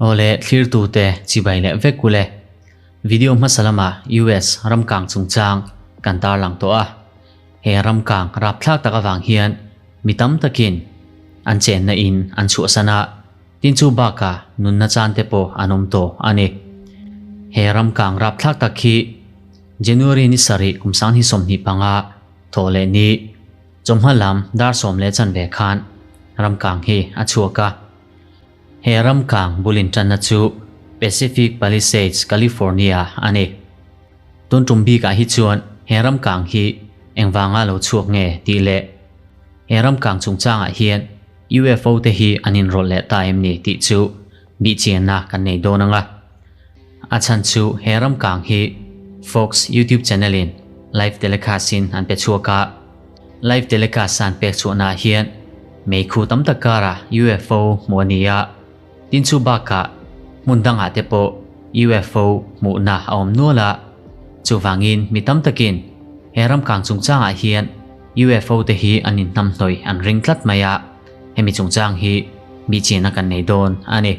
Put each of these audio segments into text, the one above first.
Awle thlirtute chibai leh vek ule. Video hmasa lama US ramkang chungchang kan tarlang tawh a. He ramkang rapthlak tak avang hian mi tam takin an chenna in an chhuahsan a, tin chu bakah nunna chan te pawh an awm tawh a ni. He ramkang rapthlak tak hi January ni sarih kum sanghnih 25 thawh leh ni chawhma lam dar 10 15 khan ramkang hi a chhuak a. He ramkang bul intanna chu Pacific Palisades, California a ni. Tun tum bikah hi chuan he ramkang hi engvanga lo chhuak nge tih leh he ramkang chungchangah hian UFO te hi an inrawlh leh ta em ni tih chu bihchianna kan nei dawn ang a. A chhan chu he ramkang hi Fox YouTube channel in live telecast in an pe chhuak a. Live telecast an pek chhuahnaah hian meikhu tam tak karah UFO hmuh a ni a, tin chu bakah hmun dangah te pawh UFO hmuhna a awm nual a. Chuvangin mi tam takin he ramkang chungchangah hian UFO te hi an inhnamhnawih an ring tlat mai a, hemi chungchang hi bihchianna kan nei dawn a ni.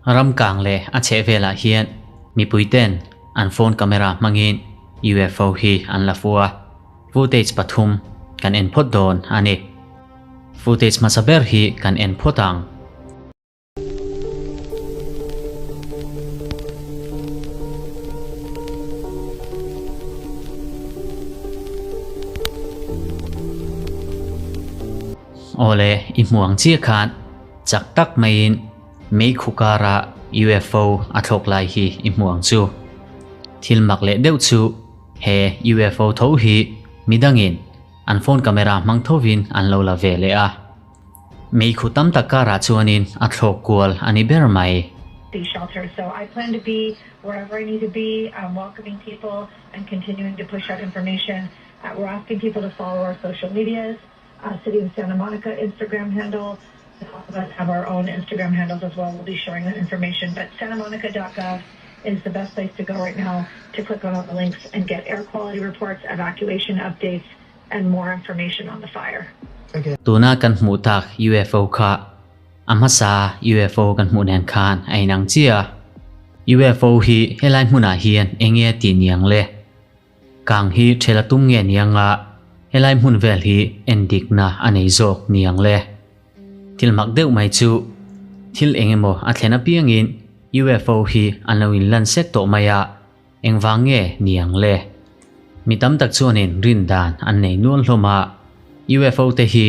Ramkang leh a chhehvelah hian mipuiten an phone camera hmangin UFO hi an la fu a. Footage pathum kan en phawt dawn a ni. Footage hmasa ber hi kan en phawt ang. Awle, i hmu ang chiah khan chak tak maiin meikhu kara UFO a thlawk lai hi i hmu ang chu. Thil mak leh deuh chu He UFO tho hi midangin an phone camera hmang thovin an lo la ve leh a. Meikhu tam tak karah chuanin a thlawk kual a ni ber mai. The shelter so I plan to be wherever I need to be um welcoming people and continuing to push out information we're asking people to follow our social medias City of Santa Monica Instagram handle all of us have our own Instagram handles as well we'll be sharing that information but santamonica.gov is the best place to go right now to click on all the links and get air quality reports evacuation updates and more information on the fire. Tuna kan hmuh tak UFO kha a hmasa UFO kan hmuh nen khan a inang chiah a. UFO hi helai hmunah hian enge a tih niang le? Kang hi ṭhel a tum nge niang a, helai hmun vel hi endikna a nei zawk niang le. Thil mak deuh mai chu thil eng emaw a thlen apiangin UFO hi an lo inlan sek tawh mai a, engvang nge niang le? Mi tam tak chuanin rin dan an nei nual hlawm a, UFO te hi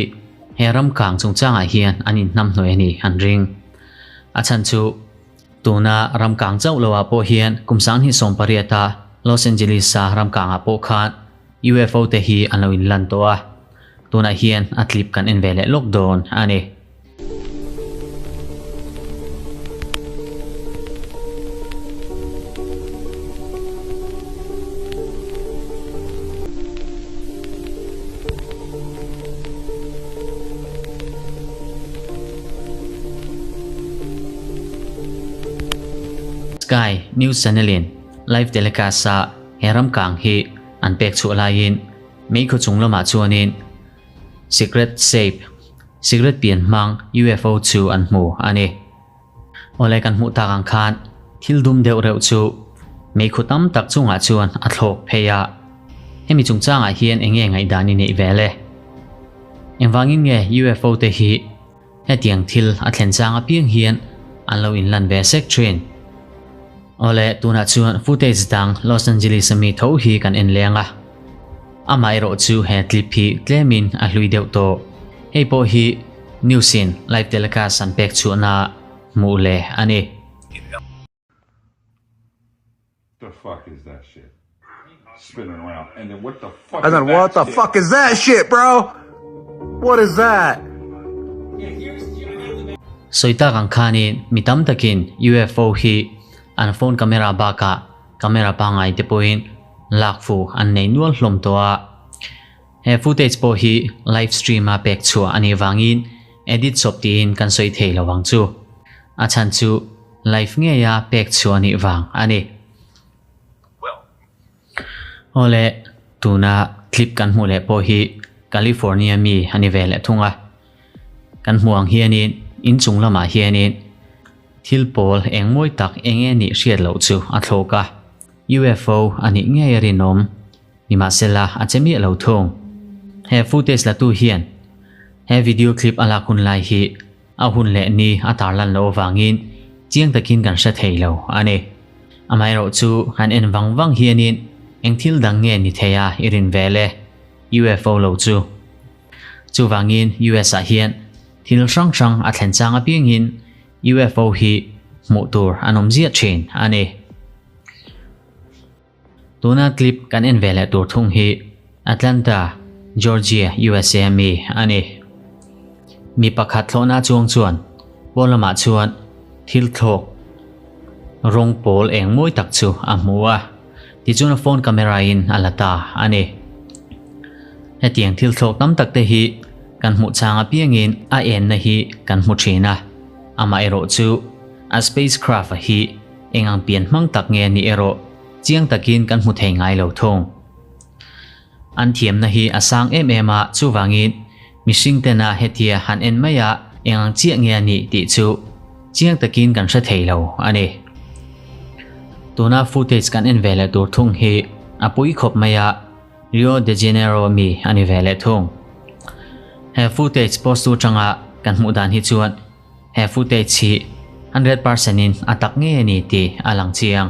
he ram kang chungchangah hian an inhnamhnawih a ni an ring. A chhan chu Tuna ramkang chauh loah pawh hian kum 2018 a Los Angeles-a ramkangah pawh khan UFO te hi an lo inlan tawh a, tunah hian a clip kan en ve leh lawk dawn a ni. Sky News Channel-in live telecast-a he ramkang hi an pek chhuah laiin meikhaw chung lamah chuanin Secret Shape, Secret pian hmang UFO chu an hmu a ni. Awle kan hmuh tak ang khan thil dum deuh reuh chu meikhaw tam tak chungah chuan a thlawk phei a. Hemi chungchangah hian eng nge ngaihdan i neih vel e? Engvangin nge UFO te hi hetiang thil a thlen chang apiang hian an lo inlan ve sek thin? Awle, tunah chuan footage dang Los Angeles a mi tho hi kan en leng a. Amaherawh chu he clip hi tlemin a hlui deuh tawh. Hei pawh hi news in live telecast an pek chhuahna hmuh leh a ni. The fuck is that shit? Spinning around. And then what the fuck And is then that what the shit? fuck is that shit, bro? What is that? Sawi tak ang khanin mi tam takin UFO hi an phone camera bakah camera pangngai te pawhin lak fu an nei nual hlawm tawh a. He footage pawh hi live stream a pek chhuah a nih vangin edit chawp tiin kan sawi thei lo ang chu. A chhan chu live ngeia pek chhuah a nih vang a ni. Awle, tuna clip kan hmuh leh pawh hi California mi a ni ve leh thung a. Kan hmuh ang hianin inchung lamah hianin thil pawl eng mawi tak eng nge nih hriat loh chu a thlawk a, UFO a nih ngei a rinawm. Nimahsela a che miah lo thung. He footage latu hian he video clip a lak hun lai hi a hun leh ni a tarlan loh avangin chiang takin kan hre thei lo a ni. Amaherawh chu han en vang vang hianin eng thil dang nge ni thei a i rin vel e, UFO lo chu. Chuvangin US ah hian thil hrang hrang a thlen chang apiangin UFO hi hmuh tur an awm ziah thin a ni. Tuna clip kan en ve leh tur thung hi Atlanta, Georgia, USA mi a ni. Mi pakhat thlawhna chuang chuan pawn lamah chuan thil thlawk rawng pawl eng mawi tak chu a hmu a, tichuan a phone camera in a la ta a ni. Hetiang thil thlawk tam tak te hi kan hmuh chang apiangin a enna hi kan hmu thin a, amaherawhchu a spacecraft a hi Eng ang pian hmang tak nge ni erawh chiang takin kan hmu thei ngai lo thung. An thiamna hi a sang em em a, chuvangin mihring tena hetia han en mai a eng ang chiah nge a nih tih chu chiang takin kan hre thei lo a ni. Tuna footage kan en ve leh tur thung hi a pui khawp mai a, Rio de Janeiro mi a ni ve leh thung. He footage post tu tanga kan hmuh dan hi chuan He footage hi 100% in a tak ngei a ni tih a lang chiang.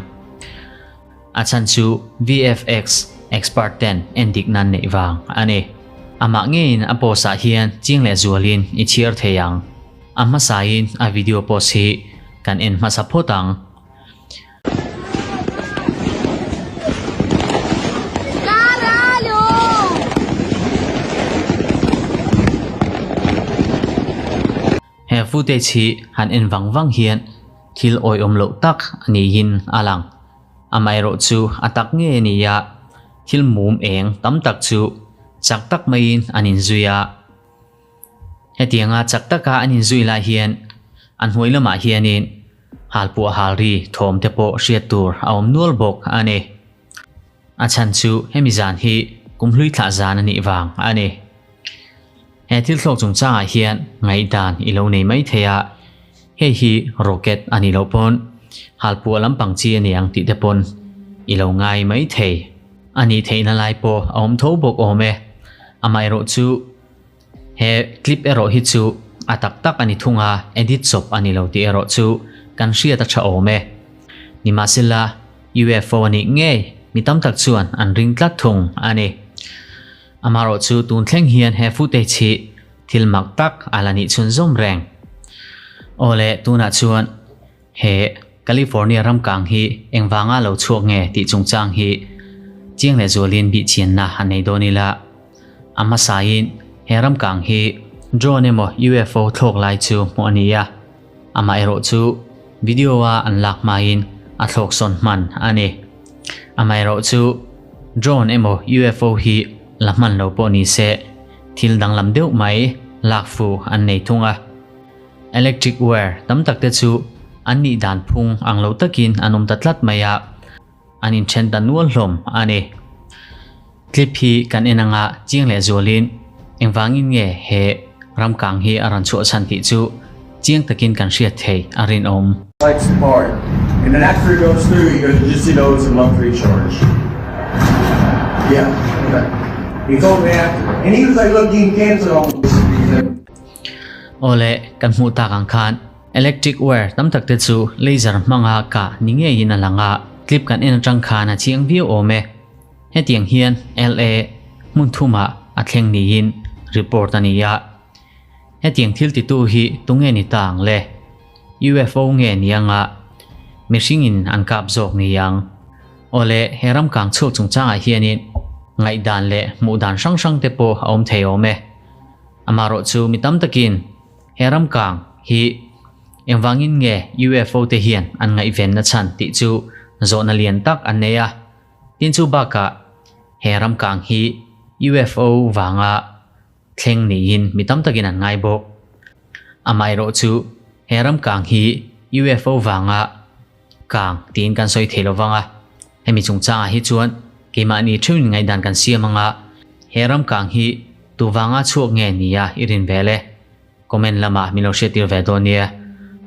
A chhan chu VFX expert ten endik nan neih vang a ni. Amah ngeiin a post ah hian chiang leh zualin i chhiar thei ang. A hmasain a video post hi kan en hmasa phawt ang. He footage hi han en vang vang hian thil awihawm loh tak a niin a lang. Amaherawh chu a tak ngei a ni a, thil mum eng tam tak chu chak tak maiin an inzui a. Hetianga chak taka an inzui lai hian an hnuai lamah hianin Halpuah halri thawm te pawh hriat tur a awm nual bawk a ni. A chhan chu hemi zan hi kumhlui thlah zan a nih vang a ni. He thil thlawk chungchangah hian ngaihdan i lo nei mai thei a, hei hi rocket a nih loh pawn halpuah lampang chi a ni ang tih te pawn i lo ngai mai thei. A nih theihna lai pawh a awm tho bawk awm e. Amaherawh chu. He clip erawh hi chu a tak tak a ni thung a, edit chawp a ni lo tih erawh chu kan hriat a tha awm e. Nimahsela, UFO a nih ngei mi tam tak chuan an ring tlat thung a ni. Amaherawh chu tun thleng hian he footage hi thil mak tak a la nih chhunzawm reng. Awle, tunah chuan He California ram kang hi engvanga lo chhuak nge tih chungchang hi chiang leh zualin bihchianna a nei dawn ila. A hmasain he ram kang hi drone emaw UFO thlawk lai chu hmuh a ni a, amaherawh chu video a an lak hmain a thlawk sawn hman a ni. Amaherawh chu drone emaw UFO hi la hman lo pawh ni se thil danglam deuh mai lak fu an nei thung a. Electric wire tam tak te chu an nih dan phung ang lo takin an awm ta tlat mai a, an inthen ta nual hlawm a ni. Clip hi kan en anga chiang leh zualin engvangin nge he ramkang hi a rawn chhuah chhan tih chu chiang takin kan hriat thei a rinawm. Lights apart and then after it goes through he goes just so you know it's a monthly charge yeah okay he told me after and he was like look you can cancel on this Awle, kan hmuh tak ang khan electric wire tam tak te chu laser hmanga kah ni ngeiin a lang a, clip kan en atang khan a chiang viau awm e. Hetiang hian LA hmun thumah a thleng niin report a ni a. Hetiang thil titu hi tunge ni ta ang le? UFO nge ni anga mihringin an kap zawk ni ang? Awle, he ram kang chhuak chungchangah hianin ngaihdan leh hmuh dan hrang hrang te pawh a awm thei awm e. Amaherawh chu mi tam takin he ram kang hi engvangin nge UFO te hian an ngaihvenna chhan tih chu zawhna lian tak an nei a. Tin chu bakah he ram kang hi UFO vanga thleng niin mi tam takin an ngai bawk. Amaherawh chu he ram kang hi UFO vanga Kang tiin kan sawi thei lo vang a, hemi chungchangah hi chuan keimahni theuhin ngaihdan kan siam anga he ram kang hi tu vanga chhuak nge nia i rin vel e. Comment lamah min lo hriattir ve dawn nia.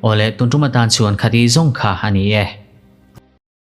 Awle, tun tum atan chuan khati zawng kha a ni e.